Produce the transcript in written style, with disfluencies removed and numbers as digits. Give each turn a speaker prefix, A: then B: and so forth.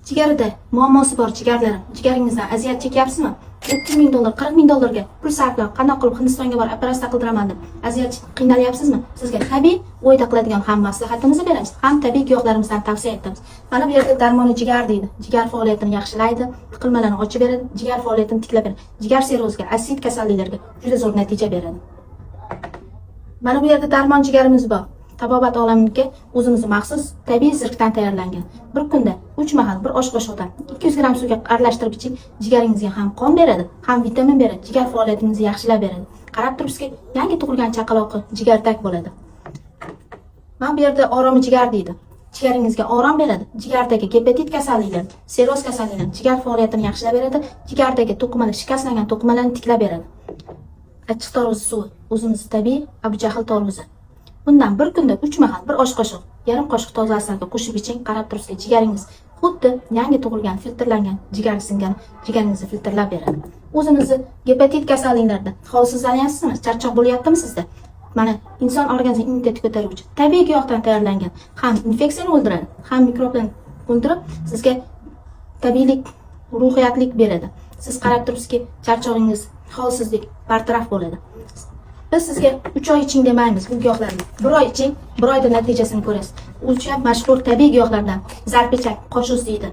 A: Jigarida muammosi bor jigarlarim, jigaringizdan aziyat chekyapsizmi? 30 ming dollar, 40 ming dollarga pul sarflab, qandoq qilib Hindistonga borib operatsiya qildiraman deb aziyat qiynalyapsizmi? Sizga tabiiy o'yda qiladigan ham maslahatimizni beramiz, ham tabiiy giyohlarimizdan tavsiya etamiz. Mana bu yerda darmoni jigar deydi. Jigar faoliyatini yaxshilaydi, tiqilmalarni ochib beradi, jigar faoliyatini tiklab beradi. Jigar sirroziga, assit kasalliklariga juda zo'r natija beradi. Mana bu yerda darmon jigarimiz bor. Tabobat olamniki o'zimizni maxsus tabiiy zirkdan tayyorlangan. Bir kunda 3 mahal bir osh qoshiqdan 200 gramm suvga aralashtirib iching, jigaringizga ham qon beradi, ham vitamin beradi, jigar faoliyatingizni yaxshilab beradi. Qarab turibsizki, yangi tug'ilgan chaqaloqi jigardak bo'ladi. Mana bu yerda oromi jigar deydi. Jigaringizga orom beradi. Jigardagi gepatit kasalliklari, sirroz kasalliklari, jigar faoliyatini yaxshilab beradi, jigardagi to'qimalar, shikastlangan to'qimalarni tiklab beradi. Achchiq tarvuzi suvi, o'zimizni tabiiy Abu Jahl tarvuzi. Bundan bir kunda 3 mahal bir osh qoshiq, yarim qoshiq toza asalga qo'shib iching, qarab turibsizki, jigaringiz xuddi yangi tug'ilgan, filtrlangan jigar singani jigaringizni filtrlab beradi. O'zimizni gepatit kasalliklarida holsizlanyapsizmi? Charchoq bo'lyaptimi sizda? Mana inson organizmi immunitetni ko'taruvchi tabiiy giyohdan tayyorlangan ham infeksiyani o'ldiradi, ham mikroblarni o'ldirib, sizga tabiiylik, ruhiyatlik beradi. Siz qarab turibsizki, charchog'ingiz, holsizlik bartaraf bo'ladi. Biz sizga 3 oy iching demaymiz bu giyohlarni. 1 oy iching, 1 oyda natijasini ko'rasiz. O'sha mashhur tabiiy giyohlardan zarpechak, qoshuz deydi.